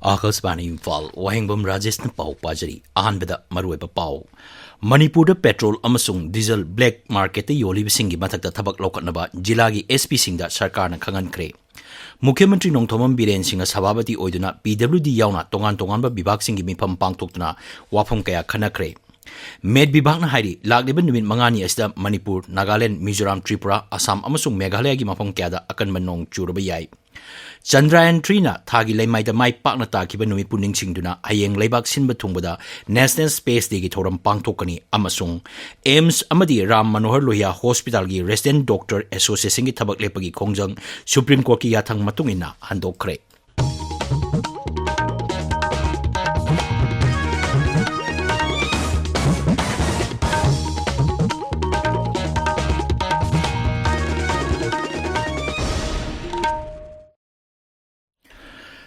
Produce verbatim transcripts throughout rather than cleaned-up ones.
ꯑꯥꯀꯥꯁꯕꯥꯅꯤ ꯏꯝꯐꯥꯜ, ꯋꯥꯍꯦꯡꯕꯝ ꯔꯥꯖꯦꯁꯅ ꯄꯥꯎ ꯄꯥꯖꯔꯤ꯫ ꯑꯍꯥꯟꯕꯗ ꯃꯔꯨꯑꯣꯏꯕ ꯄꯥꯎ꯫ ꯃꯅꯤꯄꯨꯔꯗ ꯄꯦꯇ꯭ꯔꯣꯜ ꯑꯃꯁꯨꯡ ꯗꯤꯖꯜ ꯕ꯭ꯂꯦꯛ ꯃꯥꯔꯀꯦꯠꯇ ꯌꯣꯜꯂꯤꯕꯁꯤꯡꯒꯤ ꯃꯊꯛꯇ ꯊꯕꯛ ꯂꯧꯈꯠꯅꯕ ꯖꯤꯂꯥꯒꯤ ꯑꯦꯁ ꯄꯤꯁꯤꯡꯗ ꯁꯔꯀꯥꯔꯅ ꯈꯪꯍꯟꯈ꯭ꯔꯦ꯫ ꯃꯨꯈ꯭ꯌ ꯃꯟꯇ꯭ꯔꯤ ꯅꯣꯡꯊꯣꯝꯕꯝ ꯕꯤꯔꯦꯟ ꯁꯤꯡꯅ ꯁꯚꯥꯄꯇꯤ ꯑꯣꯏꯗꯨꯅ ꯄꯤ ꯗꯕ꯭ꯂꯤꯎ ꯗꯤ ꯌꯥꯎꯅ ꯇꯣꯉꯥꯟ ꯇꯣꯉꯥꯟꯕ ꯕꯤꯚꯥꯒꯁꯤꯡꯒꯤ ꯃꯤꯐꯝ ꯄꯥꯡꯊꯣꯛꯇꯨꯅ ꯋꯥꯐꯝ ꯀꯌꯥ ꯈꯟꯅꯈ꯭ꯔꯦ꯫ ꯃꯦꯠ ꯕꯤꯚꯥꯒꯅ ꯍꯥꯏꯔꯤ, ꯂꯥꯛꯂꯤꯕ ꯅꯨꯃꯤꯠ ꯃꯉꯥꯅꯤ ꯑꯁꯤꯗ ꯃꯅꯤꯄꯨꯔ, ꯅꯥꯒꯥꯂꯦꯟ, ꯃꯤꯖꯣꯔꯥꯝ, ꯇ꯭ꯔꯤꯄꯨꯔꯥ, ꯑꯁꯥꯝ ꯑꯃꯁꯨꯡ ꯃꯦꯘꯥꯂꯌꯒꯤ ꯃꯐꯝ ꯀꯌꯥꯗ ꯑꯀꯟꯕ ꯅꯣꯡ ꯆꯨꯔꯕ ꯌꯥꯏ꯫ ꯆꯟꯗ꯭ꯔꯥꯌꯟ ꯊ꯭ꯔꯤꯅ ꯊꯥꯒꯤ ꯂꯩꯃꯥꯏꯗ ꯃꯥꯏ ꯄꯥꯛꯅ ꯇꯥꯈꯤꯕ ꯅꯨꯃꯤꯠꯄꯨ ꯅꯤꯡꯁꯤꯡꯗꯨꯅ ꯍꯌꯦꯡ ꯂꯩꯕꯥꯛ ꯁꯤꯟꯕ ꯊꯨꯡꯕꯗ ꯅꯦꯁꯅꯦꯜ ꯁ꯭ꯄꯦꯁ ꯗꯦꯒꯤ ꯊꯧꯔꯝ ꯄꯥꯡꯊꯣꯛꯀꯅꯤ ꯑꯃꯁꯨꯡ ꯑꯦꯝꯁ ꯑꯃꯗꯤ ꯔꯥꯝ ꯃꯅꯣꯍꯔ ꯂꯣꯍꯤꯌꯥ ꯍꯣꯁꯄꯤꯇꯥꯜꯒꯤ ꯔꯦꯁꯤꯗꯦꯟꯠ ꯗꯣꯛꯇꯔ ꯑꯦꯁꯣꯁꯤꯌꯦꯁꯟꯒꯤ ꯊꯕꯛ ꯂꯦꯞꯄꯒꯤ ꯈꯣꯡꯖꯪ ꯁꯨꯄ꯭ꯔꯤꯝ ꯀꯣꯔꯠꯀꯤ ꯌꯥꯊꯪ ꯃꯇꯨꯡ ꯏꯟꯅ ꯍꯟꯗꯣꯛꯈ꯭ꯔꯦ꯫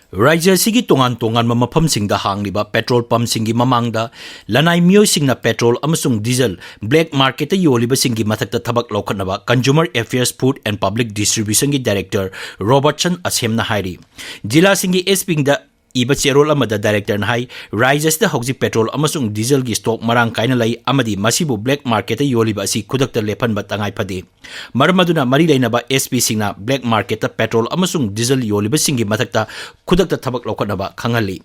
ꯔꯥꯖ꯭ꯌ ꯑꯁꯤꯒꯤ ꯇꯣꯉꯥꯟ ꯇꯣꯉꯥꯟꯕ ꯃꯐꯝꯁꯤꯡꯗ ꯍꯥꯡꯂꯤꯕ ꯄꯦꯇ꯭ꯔꯣꯜ ꯄꯝꯁꯤꯡꯒꯤ ꯃꯃꯥꯡꯗ ꯂꯅꯥꯏ ꯃꯤꯑꯣꯏꯁꯤꯡꯅ ꯄꯦꯇ꯭ꯔꯣꯜ ꯑꯃꯁꯨꯡ ꯗꯤꯖꯜ ꯕ꯭ꯂꯦꯛ ꯃꯥꯔꯀꯦꯠꯇ ꯌꯣꯜꯂꯤꯕꯁꯤꯡꯒꯤ ꯃꯊꯛꯇ ꯊꯕꯛ ꯂꯧꯈꯠꯅꯕ Consumer Affairs, Food and Public Distributionꯒꯤ ꯗꯥꯏꯔꯦꯛꯇꯔ ꯔꯣꯕꯔꯠꯁꯟ ꯑꯁꯦꯝꯅ ꯍꯥꯏꯔꯤ꯫ ꯖꯤꯂꯥꯁꯤꯡꯒꯤ ꯑꯦꯁ ꯄꯤꯗ ꯏꯕ ꯆꯦꯔꯣꯜ ꯑꯃꯗ ꯗꯥꯏꯔꯦꯛꯇꯔꯅ ꯍꯥꯏ, ꯔꯥꯖ꯭ꯌ ꯑꯁꯤꯗ ꯍꯧꯖꯤꯛ ꯄꯦꯇ꯭ꯔꯣꯜ ꯑꯃꯁꯨꯡ ꯗꯤꯖꯜꯒꯤ ꯁ꯭ꯇꯣꯛ ꯃꯔꯥꯡ ꯀꯥꯏꯅ ꯂꯩ ꯑꯃꯗꯤ ꯃꯁꯤꯕꯨ ꯕ꯭ꯂꯦꯛ ꯃꯥꯔꯀꯦꯠꯇ ꯌꯣꯜꯂꯤꯕ ꯑꯁꯤ ꯈꯨꯗꯛꯇ ꯂꯦꯞꯍꯟꯕ ꯇꯉꯥꯏ ꯐꯗꯦ꯫ ꯃꯔꯝ ꯑꯗꯨꯅ ꯃꯔꯤ ꯂꯩꯅꯕ ꯑꯦꯁ ꯄꯤꯁꯤꯡꯅ ꯕ꯭ꯂꯦꯛ ꯃꯥꯔꯀꯦꯠꯇ ꯄꯦꯇ꯭ꯔꯣꯜ ꯑꯃꯁꯨꯡ ꯗꯤꯖꯜ ꯌꯣꯜꯂꯤꯕꯁꯤꯡꯒꯤ ꯃꯊꯛꯇ ꯈꯨꯗꯛꯇ ꯊꯕꯛ ꯂꯧꯈꯠꯅꯕ ꯈꯪꯍꯜꯂꯤ꯫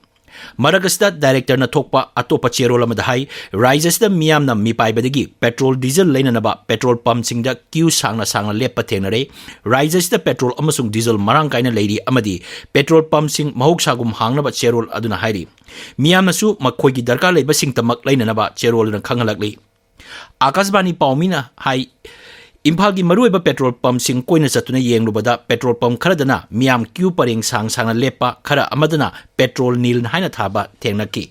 ꯃꯔꯛ ꯑꯁꯤꯗ ꯗꯥꯏꯔꯦꯛꯇꯔꯅ ꯊꯣꯛꯄ ꯑꯇꯣꯞꯄ ꯆꯦꯔꯣꯜ ꯑꯃꯗ ꯍꯥꯏ, ꯔꯥꯖ꯭ꯌ ꯑꯁꯤꯗ ꯃꯤꯌꯥꯝꯅ ꯃꯤꯄꯥꯏꯕꯗꯒꯤ ꯄꯦꯇ꯭ꯔꯣꯜ ꯗꯤꯖꯜ ꯂꯩꯅꯅꯕ ꯄꯦꯇ꯭ꯔꯣꯜ ꯄꯝꯁꯤꯡꯗ ꯀ꯭ꯌꯨ ꯁꯥꯡꯅ ꯁꯥꯡꯅ ꯂꯦꯞꯄ ꯊꯦꯡꯅꯔꯦ꯫ ꯔꯥꯖ꯭ꯌ ꯑꯁꯤꯗ ꯄꯦꯇ꯭ꯔꯣꯜ ꯑꯃꯁꯨꯡ ꯗꯤꯖꯜ ꯃꯔꯥꯡ ꯀꯥꯏꯅ ꯂꯩꯔꯤ ꯑꯃꯗꯤ ꯄꯦꯇ꯭ꯔꯣꯜ ꯄꯝꯁꯤꯡ ꯃꯍꯧꯁꯥꯒꯨꯝ ꯍꯥꯡꯅꯕ ꯆꯦꯔꯣꯜ ꯑꯗꯨꯅ ꯍꯥꯏꯔꯤ꯫ ꯃꯤꯌꯥꯝꯅꯁꯨ ꯃꯈꯣꯏꯒꯤ ꯗꯔꯀꯥꯔ ꯂꯩꯕꯁꯤꯡꯇꯃꯛ ꯂꯩꯅꯅꯕ ꯆꯦꯔꯣꯜ ꯑꯗꯨꯅ ꯈꯪꯍꯜꯂꯛꯂꯤ꯫ ꯑꯥꯀꯥꯁꯕꯥꯅꯤ ꯄꯥꯎꯃꯤꯅ ꯍꯥꯏ, ꯏꯝꯐꯥꯜꯒꯤ ꯃꯔꯨꯑꯣꯏꯕ ꯄꯦꯇ꯭ꯔꯣꯜ ꯄꯝꯁꯤꯡ ꯀꯣꯏꯅ ꯆꯠꯇꯨꯅ ꯌꯦꯡꯂꯨꯕꯗ ꯄꯦꯇ꯭ꯔꯣꯜ ꯄꯝ ꯈꯔꯗꯅ ꯃꯤꯌꯥꯝ ꯀ꯭ꯌꯨ ꯄꯔꯦꯡ ꯁꯥꯡ ꯁꯥꯡꯅ ꯂꯦꯞꯄ, ꯈꯔ ꯑꯃꯗꯅ ꯄꯦꯇ꯭ꯔꯣꯜ ꯅꯤꯜ ꯍꯥꯏꯅ ꯊꯥꯕ ꯊꯦꯡꯅꯈꯤ꯫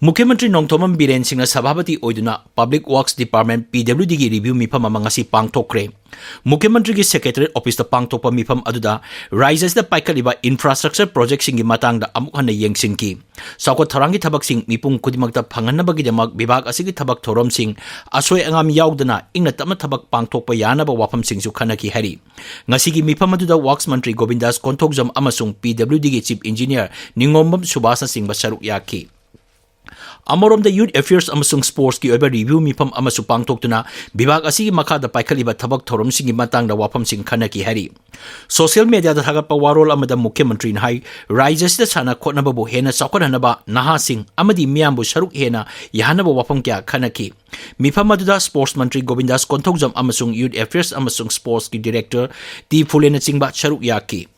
ꯃꯨꯈ꯭ꯌ ꯃꯟꯇ꯭ꯔꯤ ꯅꯣꯡꯊꯣꯝꯕꯝ ꯕꯤꯔꯦꯟ ꯁꯤꯡꯅ ꯁꯚꯥꯄꯇꯤ ꯑꯣꯏꯗꯨꯅ Public Works Department, P W D ꯒꯤ review ꯃꯤꯐꯝ ꯑꯃ ꯉꯁꯤ ꯄꯥꯡꯊꯣꯛꯈ꯭ꯔꯦ꯫ ꯃꯨꯈ꯭ꯌ ꯃꯟꯇ꯭ꯔꯤꯒꯤ Secretariat Office ꯇ ꯄꯥꯡꯊꯣꯛꯄ ꯃꯤꯐꯝ ꯑꯗꯨꯗ ꯔꯥꯖ꯭ꯌ ꯑꯁꯤꯗ ꯄꯥꯏꯈꯠꯂꯤꯕ infrastructure project ꯁꯤꯡꯒꯤ ꯃꯇꯥꯡꯗ ꯑꯃꯨꯛ ꯍꯟꯅ ꯌꯦꯡꯁꯤꯟꯈꯤ꯫ ꯆꯥꯎꯈꯠ ꯊꯧꯔꯥꯡꯒꯤ ꯊꯕꯛꯁꯤꯡ ꯃꯤꯄꯨꯝ ꯈꯨꯗꯤꯡꯃꯛꯇ ꯐꯪꯍꯟꯅꯕꯒꯤꯗꯃꯛ ꯕꯤꯚꯥꯒ ꯑꯁꯤꯒꯤ ꯊꯕꯛ ꯊꯧꯔꯝꯁꯤꯡ ꯑꯁꯣꯏ ꯑꯉꯥꯝ ꯌꯥꯎꯗꯅ ꯏꯪꯅ ꯇꯞꯅ ꯊꯕꯛ ꯄꯥꯡꯊꯣꯛꯄ ꯌꯥꯅꯕ ꯋꯥꯐꯝꯁꯤꯡꯁꯨ ꯈꯟꯅꯈꯤ ꯍꯥꯏꯔꯤ꯫ ꯉꯁꯤꯒꯤ ꯃꯤꯐꯝ ꯑꯗꯨꯗ Works ꯃꯟꯇ꯭ꯔꯤ ꯒꯣꯕꯤꯟꯗꯥꯁ ꯀꯣꯟꯊꯧꯖꯝ ꯑꯃꯁꯨꯡ P W D ꯒꯤ Chief Engineer ꯅꯤꯉꯣꯝꯕꯝ ꯁꯨꯕꯥꯁꯅꯆꯤꯡꯕ ꯁꯔꯨꯛ ꯌꯥꯈꯤ꯫ ꯑꯃꯔꯣꯝꯗ Youth Affairs ꯑꯃꯁꯨꯡ Sports ꯀꯤ ꯑꯣꯏꯕ review ꯃꯤꯐꯝ ꯑꯃꯁꯨ ꯄꯥꯡꯊꯣꯛꯇꯨꯅ ꯕꯤꯚꯥꯒ ꯑꯁꯤꯒꯤ ꯃꯈꯥꯗ ꯄꯥꯏꯈꯠꯂꯤꯕ ꯊꯕꯛ ꯊꯧꯔꯝꯁꯤꯡꯒꯤ ꯃꯇꯥꯡꯗ ꯋꯥꯐꯝꯁꯤꯡ ꯈꯟꯅꯈꯤ ꯍꯥꯏꯔꯤ꯫ Social media ꯗ ꯊꯥꯒꯠꯄ ꯋꯥꯔꯣꯜ ꯑꯃꯗ ꯃꯨꯈ꯭ꯌ ꯃꯟꯇ꯭ꯔꯤꯅ ꯍꯥꯏ, ꯔꯥꯖ꯭ꯌ ꯑꯁꯤꯗ ꯁꯥꯟꯅ ꯈꯣꯠꯅꯕꯕꯨ ꯍꯦꯟꯅ ꯆꯥꯎꯈꯠꯍꯟꯅꯕ ꯅꯍꯥꯁꯤꯡ ꯑꯃꯗꯤ ꯃꯤꯌꯥꯝꯕꯨ ꯁꯔꯨꯛ ꯍꯦꯟꯅ ꯌꯥꯍꯟꯅꯕ ꯋꯥꯐꯝ ꯀꯌꯥ ꯈꯟꯅꯈꯤ꯫ ꯃꯤꯐꯝ ꯑꯗꯨꯗ Sports ꯃꯟꯇ꯭ꯔꯤ ꯒꯣꯕꯤꯟꯗꯥꯁ ꯀꯣꯟꯊꯧꯖꯝ ꯑꯃꯁꯨꯡ Youth Affairs ꯑꯃꯁꯨꯡ Sports ꯀꯤ Director ꯇꯤ ꯐꯨꯂꯦꯅꯆꯤꯡꯕ ꯁꯔꯨꯛ ꯌꯥꯈꯤ꯫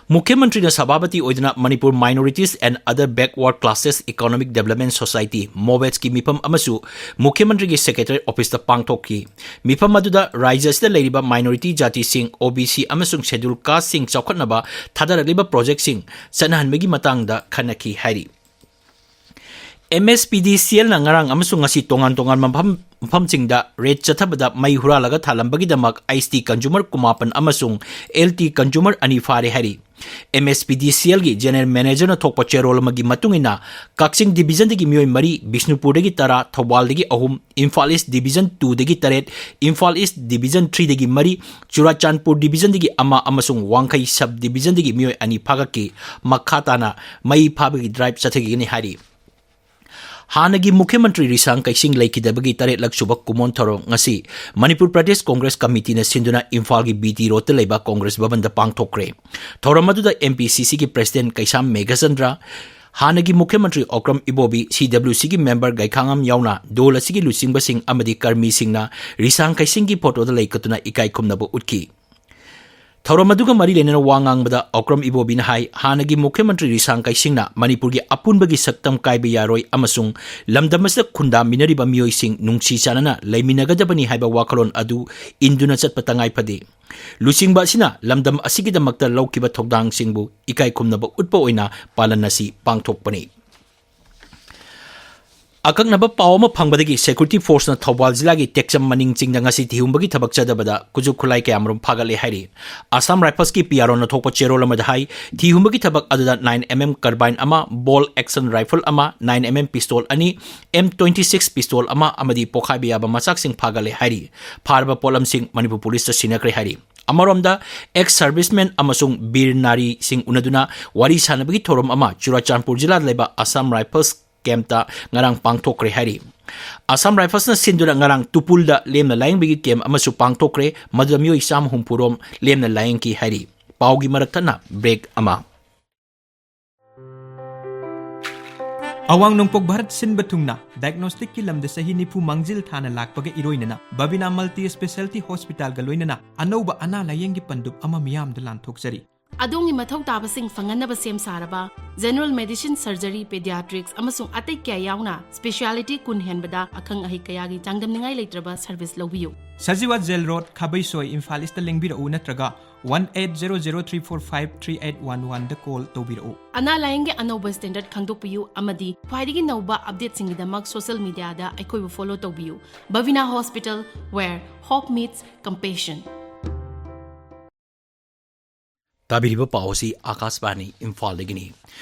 ꯃꯨꯈ꯭ꯌ ꯃꯟꯇ꯭ꯔꯤꯅ ꯁꯚꯥꯄꯇꯤ ꯑꯣꯏꯗꯨꯅ Manipur Minorities and Other Backward Classes Economic Development Society, ꯃꯣꯕꯦꯠꯁꯀꯤ ꯃꯤꯐꯝ ꯑꯃꯁꯨ ꯃꯨꯈ꯭ꯌ ꯃꯟꯇ꯭ꯔꯤꯒꯤ Secretariat Office ꯇ ꯄꯥꯡꯊꯣꯛꯈꯤ꯫ ꯃꯤꯐꯝ ꯑꯗꯨꯗ ꯔꯥꯖ꯭ꯌ ꯑꯁꯤꯗ ꯂꯩꯔꯤꯕ minority ꯖꯥꯇꯤꯁꯤꯡ, O B C ꯑꯃꯁꯨꯡ Scheduled Caste ꯁꯤꯡ ꯆꯥꯎꯈꯠꯅꯕ ꯊꯥꯗꯔꯛꯂꯤꯕ project ꯁꯤꯡ ꯆꯠꯅꯍꯟꯕꯒꯤ ꯃꯇꯥꯡꯗ ꯈꯟꯅꯈꯤ ꯍꯥꯏꯔꯤ꯫ M S P D C L ꯅ ꯉꯔꯥꯡ ꯑꯃꯁꯨꯡ ꯉꯁꯤ ꯇꯣꯉꯥꯟ ꯇꯣꯉꯥꯟꯕ ꯃꯐꯝ, ꯃꯐꯝꯁꯤꯡꯗ raid ꯆꯠꯊꯕꯗ ꯃꯩ ꯍꯨꯔꯥꯜꯂꯒ ꯊꯥꯂꯝꯕꯒꯤꯗꯃꯛ I S T consumer ꯀꯨꯟꯃꯥꯄꯟ ꯑꯃꯁꯨꯡ L T consumer ꯑꯅꯤ ꯐꯥꯔꯦ ꯍꯥꯏꯔꯤ꯫ M S P D C L ꯒꯤ General Manager ꯅ ꯊꯣꯛꯄ ꯆꯦꯔꯣꯜ ꯑꯃꯒꯤ ꯃꯇꯨꯡ ꯏꯟꯅ, ꯀꯛꯆꯤꯡ Division ꯗꯒꯤ ꯃꯤꯑꯣꯏ ꯃꯔꯤ, ꯕꯤꯁꯅꯨꯄꯨꯔꯗꯒꯤ ꯇꯔꯥ, ꯊꯧꯕꯥꯜꯗꯒꯤ ꯑꯍꯨꯝ, ꯏꯝꯐꯥꯜ East Division two ꯗꯒꯤ ꯇꯔꯦꯠ, ꯏꯝꯐꯥꯜ East Division three ꯗꯒꯤ ꯃꯔꯤ, ꯆꯨꯔꯥꯆꯥꯟꯄꯨꯔ Division ꯗꯒꯤ ꯑꯃ ꯑꯃꯁꯨꯡ ꯋꯥꯡꯈꯩ Sub Division ꯗꯒꯤ ꯃꯤꯑꯣꯏ ꯑꯅꯤ ꯐꯥꯒꯠꯈꯤ꯫ ꯃꯈꯥ ꯇꯥꯅ ꯃꯩ ꯐꯥꯕꯒꯤ drive ꯆꯠꯊꯈꯤꯒꯅꯤ ꯍꯥꯏꯔꯤ꯫ ꯍꯥꯟꯅꯒꯤ ꯃꯨꯈ꯭ꯌ ꯃꯟꯇ꯭ꯔꯤ ꯔꯤꯁꯥꯡ ꯀꯩꯁꯤꯡ ꯂꯩꯈꯤꯗꯕꯒꯤ ꯇꯔꯦꯠꯂꯛ ꯁꯨꯕ ꯀꯨꯃꯣꯟ ꯊꯧꯔꯝ ꯉꯁꯤ ꯃꯅꯤꯄꯨꯔ ꯄ꯭ꯔꯗꯦꯁ ꯀꯣꯡꯒ꯭ꯔꯦꯁ ꯀꯃꯤꯇꯤꯅ ꯁꯤꯟꯗꯨꯅ ꯏꯝꯐꯥꯜꯒꯤ B T Road ꯇ ꯂꯩꯕ ꯀꯣꯡꯒ꯭ꯔꯦꯁ ꯚꯕꯟꯗ ꯄꯥꯡꯊꯣꯛꯈ꯭ꯔꯦ꯫ ꯊꯧꯔꯝ ꯑꯗꯨꯗ M P C C ꯒꯤ President ꯀꯩꯁꯥꯝ ꯃꯦꯘꯆꯟꯗ꯭ꯔ, ꯍꯥꯟꯅꯒꯤ ꯃꯨꯈ꯭ꯌ ꯃꯟꯇ꯭ꯔꯤ ꯑꯣꯀ꯭ꯔꯝ ꯏꯕꯣꯕꯤ, C W C ꯒꯤ member ꯒꯩꯈꯥꯉꯝ ꯌꯥꯎꯅ ꯗꯣꯜ ꯑꯁꯤꯒꯤ ꯂꯨꯆꯤꯡꯕꯁꯤꯡ ꯑꯃꯗꯤ ꯀꯔꯃꯤꯁꯤꯡꯅ ꯔꯤꯁꯥꯡ ꯀꯩꯁꯤꯡꯒꯤ photo ꯗ ꯂꯩ ꯀꯠꯇꯨꯅ ꯏꯀꯥꯏ ꯈꯨꯝꯅꯕ ꯎꯠꯈꯤ꯫ ꯊꯧꯔꯝ ꯑꯗꯨꯒ ꯃꯔꯤ ꯂꯩꯅꯅ ꯋꯥ ꯉꯥꯡꯕꯗ ꯑꯣꯀ꯭ꯔꯝ ꯏꯕꯣꯕꯤꯅ ꯍꯥꯏ, ꯍꯥꯟꯅꯒꯤ ꯃꯨꯈ꯭ꯌ ꯃꯟꯇ꯭ꯔꯤ ꯔꯤꯁꯥꯡ ꯀꯩꯁꯤꯡꯅ ꯃꯅꯤꯄꯨꯔꯒꯤ ꯑꯄꯨꯟꯕꯒꯤ ꯁꯛꯇꯝ ꯀꯥꯏꯕ ꯌꯥꯔꯣꯏ ꯑꯃꯁꯨꯡ ꯂꯝꯗꯝ ꯑꯁꯤꯗ ꯈꯨꯟꯗꯥꯃꯤꯟꯅꯔꯤꯕ ꯃꯤꯑꯣꯏꯁꯤꯡ ꯅꯨꯡꯁꯤ ꯆꯥꯟꯅꯅ ꯂꯩꯃꯤꯟꯅꯒꯗꯕꯅꯤ ꯍꯥꯏꯕ ꯋꯥꯈꯜꯂꯣꯟ ꯑꯗꯨ ꯏꯟꯗꯨꯅ ꯆꯠꯄ ꯇꯉꯥꯏ ꯐꯗꯦ꯫ ꯂꯨꯆꯤꯡꯕ ꯑꯁꯤꯅ ꯂꯝꯗꯝ ꯑꯁꯤꯒꯤꯗꯃꯛꯇ ꯂꯧꯈꯤꯕ ꯊꯧꯗꯥꯡꯁꯤꯡꯕꯨ ꯏꯀꯥꯏ ꯈꯨꯝꯅꯕ ꯎꯠꯄ ꯑꯣꯏꯅ ꯄꯥꯂꯟ ꯑꯁꯤ ꯄꯥꯡꯊꯣꯛꯄꯅꯤ꯫ ꯑꯀꯛꯅꯕ ꯄꯥꯎ ꯑꯃ ꯐꯪꯕꯗꯒꯤ security forceꯅ ꯊꯧꯕꯥꯜ ꯖꯤꯂꯥꯒꯤ ꯇꯦꯛꯆꯝ ꯃꯅꯤꯡ ꯆꯤꯡꯗ ꯉꯁꯤ ꯊꯤꯍꯨꯝꯕꯒꯤ ꯊꯕꯛ ꯆꯠꯊꯕꯗ ꯈꯨꯠꯁꯨ ꯈꯨꯠꯂꯥꯏ ꯀꯌꯥꯃꯔꯨꯝ ꯐꯥꯒꯠꯂꯦ ꯍꯥꯏꯔꯤ꯫ Assam Riflesꯀꯤ PROꯅ ꯊꯣꯛꯄ ꯆꯦꯔꯣꯜ ꯑꯃꯗ ꯍꯥꯏ, ꯊꯤꯍꯨꯝꯕꯒꯤ ꯊꯕꯛ ꯑꯗꯨꯗ nine MM carbine ꯑꯃ, bolt action rifle ꯑꯃ, nine MM pistol ꯑꯅꯤ, M twenty six pistol ꯑꯃ ꯑꯃꯗꯤ ꯄꯣꯈꯥꯏꯕ ꯌꯥꯕ ꯃꯆꯥꯛꯁꯤꯡ ꯐꯥꯒꯠꯂꯦ ꯍꯥꯏꯔꯤ꯫ ꯐꯥꯔꯕ ꯄꯣꯠꯂꯝꯁꯤꯡ ꯃꯅꯤꯄꯨꯔ ꯄꯨꯂꯤꯁꯇ ꯁꯤꯟꯅꯈ꯭ꯔꯦ ꯍꯥꯏꯔꯤ꯫ ꯑꯃꯔꯣꯝꯗ, ex servicemen ꯑꯃꯁꯨꯡ ꯕꯤꯔ ꯅꯥꯔꯤꯁꯤꯡ ꯎꯅꯗꯨꯅ ꯋꯥꯔꯤ ꯁꯥꯟꯅꯕꯒꯤ ꯊꯧꯔꯝ ꯑꯃ ꯆꯨꯔꯥꯆꯥꯟꯄꯨꯔ ꯖꯤꯂꯥꯗ ꯂꯩꯕ Assam Rifles campꯇ ꯉꯔꯥꯡ ꯄꯥꯡꯊꯣꯛꯈ꯭ꯔꯦ ꯍꯥꯏꯔꯤ꯫ Assam Riflesꯅ ꯁꯤꯟꯗꯨꯅ ꯉꯔꯥꯡ ꯇꯨꯄꯨꯜꯗ ꯂꯦꯝꯅ ꯂꯥꯌꯦꯡꯕꯒꯤ camp ꯑꯃꯁꯨ ꯄꯥꯡꯊꯣꯛꯈ꯭ꯔꯦ, ꯃꯗꯨꯗ ꯃꯤꯑꯣꯏ ꯆꯥꯝꯃ ꯍꯨꯝꯐꯨ ꯔꯣꯝ ꯂꯦꯝꯅ ꯂꯥꯌꯦꯡꯈꯤ ꯍꯥꯏꯔꯤ꯫ ꯄꯥꯎꯒꯤ ꯃꯔꯛ ꯊꯠꯅ break ꯑꯃ꯫ ꯑꯋꯥꯡ ꯅꯣꯡꯄꯣꯛ ꯚꯥꯔꯠ ꯁꯤꯟꯕ ꯊꯨꯡꯅ diagnosticꯀꯤ ꯂꯝꯗ ꯆꯍꯤ ꯅꯤꯐꯨ ꯃꯥꯡꯖꯤꯜ ꯊꯥꯅ ꯂꯥꯛꯄꯒ ꯏꯔꯣꯏꯅꯅ Babina Multi Speciality Hospitalꯒ ꯂꯣꯏꯅꯅ ꯑꯅꯧꯕ ꯑꯅꯥ ꯂꯥꯌꯦꯡꯒꯤ ꯄꯟꯗꯨꯞ ꯑꯃ ꯃꯤꯌꯥꯝꯗ ꯂꯥꯟꯊꯣꯛꯆꯔꯤ꯫ ꯑꯗꯣꯝꯒꯤ ꯃꯊꯧ ꯇꯥꯕꯁꯤꯡ ꯐꯪꯍꯟꯅꯕ ꯁꯦꯝ ꯁꯥꯔꯕ general medicine, surgery, pediatrics ꯑꯃꯁꯨꯡ ꯑꯇꯩ ꯀꯌꯥ ꯌꯥꯎꯅ speciality ꯀꯨꯟ ꯍꯦꯟꯕꯗ ꯑꯈꯪ ꯑꯍꯩ ꯀꯌꯥꯒꯤ ꯆꯥꯡꯗꯝꯅꯤꯡꯉꯥꯏ ꯂꯩꯇ꯭ꯔꯕ service ꯂꯧꯕꯤꯌꯨ꯫ ꯁꯖꯤꯋꯥ Jail Road, ꯈꯥꯕꯩꯁꯣꯏ, ꯏꯝꯐꯥꯜ Eastꯇ ꯂꯦꯡꯕꯤꯔꯛꯎ ꯅꯠꯇ꯭ꯔꯒ one eight zero zero three four five three eight one oneꯗ call ꯇꯧꯕꯤꯔꯛꯎ꯫ ꯑꯅꯥ ꯂꯥꯌꯦꯡꯒꯤ ꯑꯅꯧꯕ standard ꯈꯪꯗꯣꯛꯄꯤꯌꯨ ꯑꯃꯗꯤ ꯈ꯭ꯋꯥꯏꯗꯒꯤ ꯅꯧꯕ updateꯁꯤꯡꯒꯤꯗꯃꯛ social mediaꯗ ꯑꯩꯈꯣꯏꯕꯨ follow ꯇꯧꯕꯤꯌꯨ꯫ Babina Hospital, where hope meets compassion. ꯇꯥꯕꯤꯔꯤꯕ ꯄꯥꯎ ꯑꯁꯤ ꯑꯥꯀꯥꯁꯕꯥꯅꯤ ꯏꯝꯐꯥꯜꯗꯒꯤꯅꯤ꯫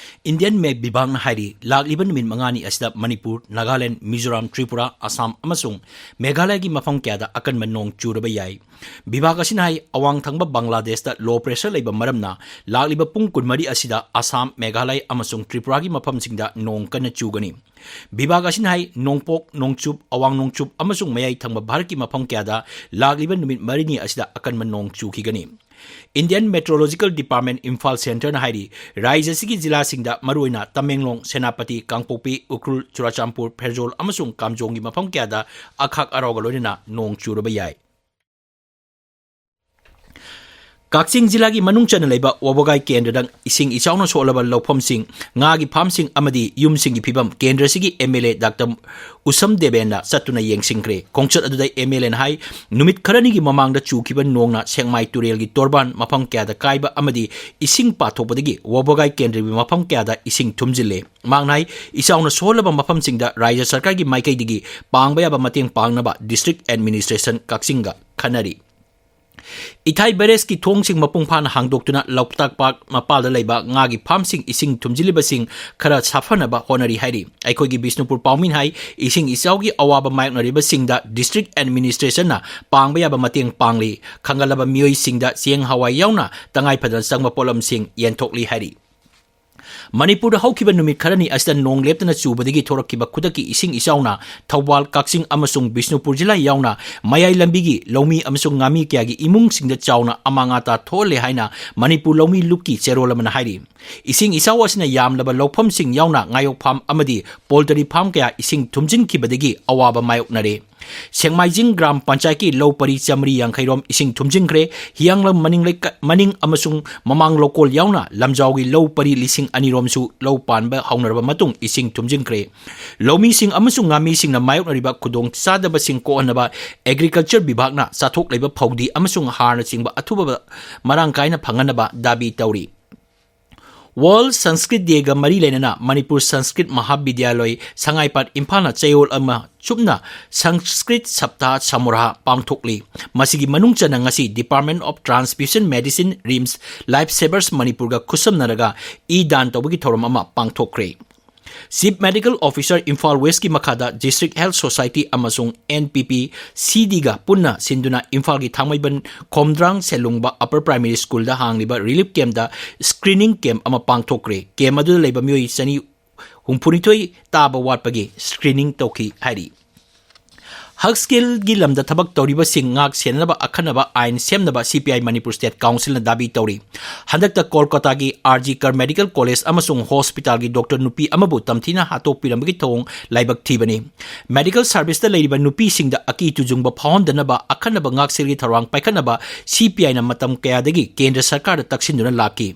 Indian Met ꯕꯤꯚꯥꯒꯅ ꯍꯥꯏꯔꯤ, ꯂꯥꯛꯂꯤꯕ ꯅꯨꯃꯤꯠ ꯃꯉꯥꯅꯤ ꯑꯁꯤꯗ ꯃꯅꯤꯄꯨꯔ, ꯅꯥꯒꯥꯂꯦꯟ, ꯃꯤꯖꯣꯔꯥꯝ, ꯇ꯭ꯔꯤꯄꯨꯔꯥ, ꯑꯁꯥꯝ ꯑꯃꯁꯨꯡ ꯃꯦꯘꯥꯂꯌꯒꯤ ꯃꯐꯝ ꯀꯌꯥꯗ ꯑꯀꯟꯕ ꯅꯣꯡ ꯆꯨꯔꯕ ꯌꯥꯏ꯫ ꯕꯤꯚꯥꯒ ꯑꯁꯤꯅ ꯍꯥꯏ, ꯑꯋꯥꯡ ꯊꯪꯕ ꯕꯪꯒ꯭ꯂꯥꯗꯦꯁꯇ low pressure ꯂꯩꯕ ꯃꯔꯝꯅ ꯂꯥꯛꯂꯤꯕ ꯄꯨꯡ ꯀꯨꯟꯃꯔꯤ ꯑꯁꯤꯗ ꯑꯁꯥꯝ, ꯃꯦꯘꯥꯂꯌ ꯑꯃꯁꯨꯡ ꯇ꯭ꯔꯤꯄꯨꯔꯥꯒꯤ ꯃꯐꯝꯁꯤꯡꯗ ꯅꯣꯡ ꯀꯟꯅ ꯆꯨꯒꯅꯤ꯫ ꯕꯤꯚꯥꯒ ꯑꯁꯤꯅ ꯍꯥꯏ, ꯅꯣꯡꯄꯣꯛ, ꯅꯣꯡꯆꯨꯞ, ꯑꯋꯥꯡ ꯅꯣꯡꯆꯨꯞ ꯑꯃꯁꯨꯡ ꯃꯌꯥꯏ ꯊꯪꯕ ꯚꯥꯔꯠꯀꯤ ꯃꯐꯝ ꯀꯌꯥꯗ ꯂꯥꯛꯂꯤꯕ ꯅꯨꯃꯤꯠ ꯃꯔꯤꯅꯤ ꯑꯁꯤꯗ ꯑꯀꯟꯕ ꯅꯣꯡ ꯆꯨꯈꯤꯒꯅꯤ꯫ Indian Meteorological Department ꯏꯝꯐꯥꯜ centreꯅ ꯍꯥꯏꯔꯤ, ꯔꯥꯖ꯭ꯌ ꯑꯁꯤꯒꯤ ꯖꯤꯂꯥꯁꯤꯡꯗ ꯃꯔꯨꯑꯣꯏꯅ ꯇꯃꯦꯡꯂꯣꯡ, ꯁꯦꯅꯥꯄꯇꯤ, ꯀꯥꯡꯄꯣꯛꯄꯤ, ꯎꯈ꯭ꯔꯨꯜ, ꯆꯨꯔꯥꯆꯥꯟꯄꯨꯔ, ꯐꯦꯔꯖꯣꯜ ꯑꯃꯁꯨꯡ ꯀꯥꯝꯖꯣꯡꯒꯤ ꯃꯐꯝ ꯀꯌꯥꯗ ꯑꯈꯥꯛ ꯑꯔꯥꯎꯒ ꯂꯣꯏꯅꯅ ꯅꯣꯡ ꯆꯨꯔꯕ ꯌꯥꯏ꯫ ꯀꯛꯆꯤꯡ ꯖꯤꯂꯥꯒꯤ ꯃꯅꯨꯡ ꯆꯟꯅ ꯂꯩꯕ ꯋꯥꯕꯒꯥꯏ ꯀꯦꯟꯗ꯭ꯔꯗ ꯏꯁꯤꯡ ꯏꯆꯥꯎꯅ ꯁꯣꯛꯂꯕ ꯂꯧꯐꯝꯁꯤꯡ, ꯉꯥꯒꯤ ꯐꯥꯔꯝꯁꯤꯡ ꯑꯃꯗꯤ ꯌꯨꯝꯁꯤꯡꯒꯤ ꯐꯤꯕꯝ ꯀꯦꯟꯗ꯭ꯔꯁꯤꯒꯤ ꯑꯦꯝ ꯑꯦꯜ ꯑꯦ ꯗꯥꯛꯇꯔ ꯎꯁꯝ ꯗꯦꯕꯦꯟꯅ ꯆꯠꯇꯨꯅ ꯌꯦꯡꯁꯤꯟꯈ꯭ꯔꯦ꯫ ꯈꯣꯡꯆꯠ ꯑꯗꯨꯗ ꯑꯦꯝ ꯑꯦꯜ ꯑꯦꯅ ꯍꯥꯏ, ꯅꯨꯃꯤꯠ ꯈꯔꯅꯤꯒꯤ ꯃꯃꯥꯡꯗ ꯆꯨꯈꯤꯕ ꯅꯣꯡꯅ ꯁꯦꯛꯃꯥꯏ ꯇꯨꯔꯦꯜꯒꯤ ꯇꯣꯔꯕꯥꯟ ꯃꯐꯝ ꯀꯌꯥꯗ ꯀꯥꯏꯕ ꯑꯃꯗꯤ ꯏꯁꯤꯡ ꯄꯥꯊꯣꯛꯄꯗꯒꯤ ꯋꯥꯕꯒꯥꯏ ꯀꯦꯟꯗ꯭ꯔꯒꯤ ꯃꯐꯝ ꯀꯌꯥꯗ ꯏꯁꯤꯡ ꯊꯨꯝꯖꯤꯜꯂꯦ꯫ ꯃꯍꯥꯛꯅ ꯍꯥꯏ, ꯏꯆꯥꯎꯅ ꯁꯣꯛꯍꯜꯂꯕ ꯃꯐꯝꯁꯤꯡꯗ ꯔꯥꯖ꯭ꯌ ꯁꯔꯀꯥꯔꯒꯤ ꯃꯥꯏꯀꯩꯗꯒꯤ ꯄꯥꯡꯕ ꯌꯥꯕ ꯃꯇꯦꯡ ꯄꯥꯡꯅꯕ ꯗꯤꯁꯇ꯭ꯔꯤꯛ ꯑꯦꯗꯃꯤꯅꯤꯁꯇ꯭ꯔꯦꯁꯟ ꯀꯛꯆꯤꯡꯒ ꯈꯟꯅꯔꯤ꯫ ꯏꯊꯥꯏ ꯕꯦꯔꯦꯖꯀꯤ ꯊꯣꯡꯁꯤꯡ ꯃꯄꯨꯡ ꯐꯥꯅ ꯍꯥꯡꯗꯣꯛꯇꯨꯅ ꯂꯣꯛꯇꯥꯛ ꯄꯥꯠ ꯃꯄꯥꯜꯗ ꯂꯩꯕ ꯉꯥꯒꯤ ꯐꯥꯔꯝꯁꯤꯡ ꯏꯁꯤꯡ ꯊꯨꯝꯖꯤꯜꯂꯤꯕꯁꯤꯡ ꯈꯔ ꯁꯥꯐꯅꯕ ꯍꯣꯠꯅꯔꯤ ꯍꯥꯏꯔꯤ꯫ ꯑꯩꯈꯣꯏꯒꯤ ꯕꯤꯁꯅꯨꯄꯨꯔ ꯄꯥꯎꯃꯤꯅ ꯍꯥꯏ, ꯏꯁꯤꯡ ꯏꯆꯥꯎꯒꯤ ꯑꯋꯥꯕ ꯃꯥꯌꯣꯛꯅꯔꯤꯕꯁꯤꯡꯗ ꯗꯤꯁꯇ꯭ꯔꯤꯛ ꯑꯦꯗꯃꯤꯅꯤꯁꯇ꯭ꯔꯦꯁꯟꯅ ꯄꯥꯡꯕ ꯌꯥꯕ ꯃꯇꯦꯡ ꯄꯥꯡꯂꯤ꯫ ꯈꯪꯒꯠꯂꯕ ꯃꯤꯑꯣꯏꯁꯤꯡꯗ ꯆꯦꯡ ꯍꯋꯥꯏ ꯌꯥꯎꯅ ꯇꯉꯥꯏ ꯐꯗꯅ ꯆꯪꯕ ꯄꯣꯠꯂꯝꯁꯤꯡ ꯌꯦꯟꯊꯣꯛꯂꯤ ꯍꯥꯏꯔꯤ꯫ ꯃꯅꯤꯄꯨꯔꯗ ꯍꯧꯈꯤꯕ ꯅꯨꯃꯤꯠ ꯈꯔꯅꯤ ꯑꯁꯤꯗ ꯅꯣꯡ ꯂꯦꯞꯇꯅ ꯆꯨꯕꯗꯒꯤ ꯊꯣꯔꯛꯈꯤꯕ ꯈꯨꯗꯛꯀꯤ ꯏꯁꯤꯡ ꯏꯆꯥꯎꯅ ꯊꯧꯕꯥꯜ, ꯀꯛꯆꯤꯡ ꯑꯃꯁꯨꯡ ꯕꯤꯁꯅꯨꯄꯨꯔ ꯖꯤꯂꯥ ꯌꯥꯎꯅ ꯃꯌꯥꯏ ꯂꯝꯕꯤꯒꯤ ꯂꯧꯃꯤ ꯑꯃꯁꯨꯡ ꯉꯥꯃꯤ ꯀꯌꯥꯒꯤ ꯏꯃꯨꯡꯁꯤꯡꯗ ꯆꯥꯎꯅ ꯑꯃꯥꯡ ꯑꯇꯥ ꯊꯣꯛꯍꯜꯂꯦ ꯍꯥꯏꯅ ꯃꯅꯤꯄꯨꯔ ꯂꯧꯃꯤ ꯂꯨꯞꯀꯤ ꯆꯦꯔꯣꯜ ꯑꯃꯅ ꯍꯥꯏꯔꯤ꯫ ꯏꯁꯤꯡ ꯏꯆꯥꯎ ꯑꯁꯤꯅ ꯌꯥꯝꯂꯕ ꯂꯧꯐꯝꯁꯤꯡ ꯌꯥꯎꯅ ꯉꯥꯌꯣꯛ ꯐꯥꯝ ꯑꯃꯗꯤ ꯄꯣꯜꯇꯔꯤ ꯐꯥꯝ ꯀꯌꯥ ꯏꯁꯤꯡ ꯊꯨꯝꯖꯤꯟꯈꯤꯕꯗꯒꯤ ꯑꯋꯥꯕ ꯃꯥꯌꯣꯛꯅꯔꯦ꯫ ꯁꯦꯛꯃꯥꯏꯖꯤꯡ ꯒ꯭ꯔꯥꯝ ꯄꯟꯆꯥꯌꯠꯀꯤ ꯂꯧ ꯄꯔꯤ ꯆꯥꯃꯔꯤ ꯌꯥꯡꯈꯩ ꯔꯣꯝ ꯏꯁꯤꯡ ꯊꯨꯝꯖꯤꯟꯈ꯭ꯔꯦ꯫ ꯍꯤꯌꯥꯡꯂꯝ ꯃꯅꯤꯡ ꯂꯩꯀ-, ꯃꯅꯤꯡ ꯑꯃꯁꯨꯡ ꯃꯃꯥꯡ ꯂꯧꯀꯣꯜ ꯌꯥꯎꯅ ꯂꯝꯖꯥꯎꯒꯤ ꯂꯧ ꯄꯔꯤ ꯂꯤꯁꯤꯡ ꯑꯅꯤ ꯔꯣꯝꯁꯨ ꯂꯧ ꯄꯥꯟꯕ ꯍꯧꯅꯔꯕ ꯃꯇꯨꯡ ꯏꯁꯤꯡ ꯊꯨꯝꯖꯤꯟꯈ꯭ꯔꯦ꯫ ꯂꯧꯃꯤꯁꯤꯡ ꯑꯃꯁꯨꯡ ꯉꯥꯃꯤꯁꯤꯡꯅ ꯃꯥꯌꯣꯛꯅꯔꯤꯕ ꯈꯨꯗꯣꯡꯆꯥꯗꯕꯁꯤꯡ ꯀꯣꯛꯍꯟꯅꯕ ꯑꯦꯒ꯭ꯔꯤꯀꯜꯆꯔ ꯕꯤꯚꯥꯒꯅ ꯆꯥꯊꯣꯛ ꯂꯩꯕ ꯐꯧꯗꯤ ꯑꯃꯁꯨꯡ ꯍꯥꯔꯅꯆꯤꯡꯕ ꯑꯊꯨꯕ ꯃꯔꯥꯡ ꯀꯥꯏꯅ ꯐꯪꯍꯟꯅꯕ ꯗꯥꯕꯤ ꯇꯧꯔꯤ꯫ ꯋꯥꯔꯜꯗ ꯁꯪꯁꯀ꯭ꯔꯤꯠ ꯗꯦꯒ ꯃꯔꯤ ꯂꯩꯅꯅ ꯃꯅꯤꯄꯨꯔ ꯁꯪꯁꯀ꯭ꯔꯤꯠ ꯃꯍꯥꯕꯤꯗ꯭ꯌꯥꯂꯣꯏ ꯁꯉꯥꯏꯄꯥꯠ ꯏꯝꯐꯥꯜꯅ ꯆꯌꯣꯜ ꯑꯃ ꯆꯨꯞꯅ ꯁꯪꯁꯀ꯭ꯔꯤꯠ ꯁꯞꯇꯥ ꯁꯃꯨꯔꯥ ꯄꯥꯡꯊꯣꯛꯂꯤ꯫ ꯃꯁꯤꯒꯤ ꯃꯅꯨꯡ ꯆꯟꯅ ꯉꯁꯤ Department of Transfusion Medicine, RIMS, life savers ꯃꯅꯤꯄꯨꯔꯒ ꯈꯨꯠꯁꯝꯅꯔꯒ ꯏ ꯗꯥꯟ ꯇꯧꯕꯒꯤ ꯊꯧꯔꯝ ꯑꯃ ꯄꯥꯡꯊꯣꯛꯈ꯭ꯔꯦ꯫ ꯆꯤꯐ ꯃꯦꯗꯤꯀꯦꯜ ꯑꯣꯐꯤꯁꯔ ꯏꯝꯐꯥꯜ ꯋꯦꯁꯀꯤ ꯃꯈꯥꯗ ꯗꯤꯁꯇ꯭ꯔꯤꯛ ꯍꯦꯜꯊ ꯁꯣꯁꯥꯏꯇꯤ ꯑꯃꯁꯨꯡ ꯑꯦꯟ ꯄꯤ ꯄꯤ ꯁꯤ ꯗꯤꯒ ꯄꯨꯟꯅ ꯁꯤꯟꯗꯨꯅ ꯏꯝꯐꯥꯜꯒꯤ ꯊꯥꯡꯃꯩꯕꯟ ꯈꯣꯝꯗ꯭ꯔꯥꯡ ꯁꯦꯂꯨꯡꯕ ꯑꯄꯔ ꯄ꯭ꯔꯥꯏꯃꯔꯤ ꯁ꯭ꯀꯨꯜꯗ ꯍꯥꯡꯂꯤꯕ ꯔꯤꯂꯤꯐ ꯀꯦꯝꯞꯇ ꯁ꯭ꯀ꯭ꯔꯤꯅꯤꯡ ꯀꯦꯝꯞ ꯑꯃ ꯄꯥꯡꯊꯣꯛꯈ꯭ꯔꯦ꯫ ꯀꯦꯝꯞ ꯑꯗꯨꯗ ꯂꯩꯕ ꯃꯤꯑꯣꯏ ꯆꯅꯤ ꯍꯨꯝꯐꯨꯅꯤꯊꯣꯏ ꯇꯥꯕ ꯋꯥꯠꯄꯒꯤ ꯁ꯭ꯀ꯭ꯔꯤꯅꯤꯡ ꯇꯧꯈꯤ ꯍꯥꯏꯔꯤ꯫ ꯍꯛꯁꯦꯜꯒꯤ ꯂꯝꯗ ꯊꯕꯛ ꯇꯧꯔꯤꯕꯁꯤꯡ ꯉꯥꯛ ꯁꯦꯟꯅꯅꯕ ꯑꯈꯟꯅꯕ ꯑꯥꯏꯟ ꯁꯦꯝꯅꯕ C P I Manipur State Councilꯅ ꯗꯥꯕꯤ ꯇꯧꯔꯤ꯫ ꯍꯟꯗꯛꯇ ꯀꯣꯜꯀꯇꯥꯒꯤ R G Kar Medical College ꯑꯃꯁꯨꯡ hospitalꯒꯤ doctor ꯅꯨꯄꯤ ꯑꯃꯕꯨ ꯇꯝꯊꯤꯅ ꯍꯥꯠꯇꯣꯛꯄꯤꯔꯝꯕꯒꯤ ꯊꯧꯑꯣꯡ ꯂꯥꯏꯕꯛ ꯊꯤꯕꯅꯤ꯫ Medical serviceꯇ ꯂꯩꯔꯤꯕ ꯅꯨꯄꯤꯁꯤꯡꯗ ꯑꯀꯤ ꯇꯨꯖꯨꯡꯕ ꯐꯥꯎꯍꯟꯗꯅꯕ ꯑꯈꯟꯅꯕ ꯉꯥꯛꯁꯦꯜꯒꯤ ꯊꯧꯔꯥꯡ ꯄꯥꯏꯈꯠꯅꯕ C P Iꯅ ꯃꯇꯝ ꯀꯌꯥꯗꯒꯤ ꯀꯦꯟꯗ꯭ꯔ ꯁꯔꯀꯥꯔꯗ ꯇꯛꯁꯤꯟꯗꯨꯅ ꯂꯥꯛꯈꯤ꯫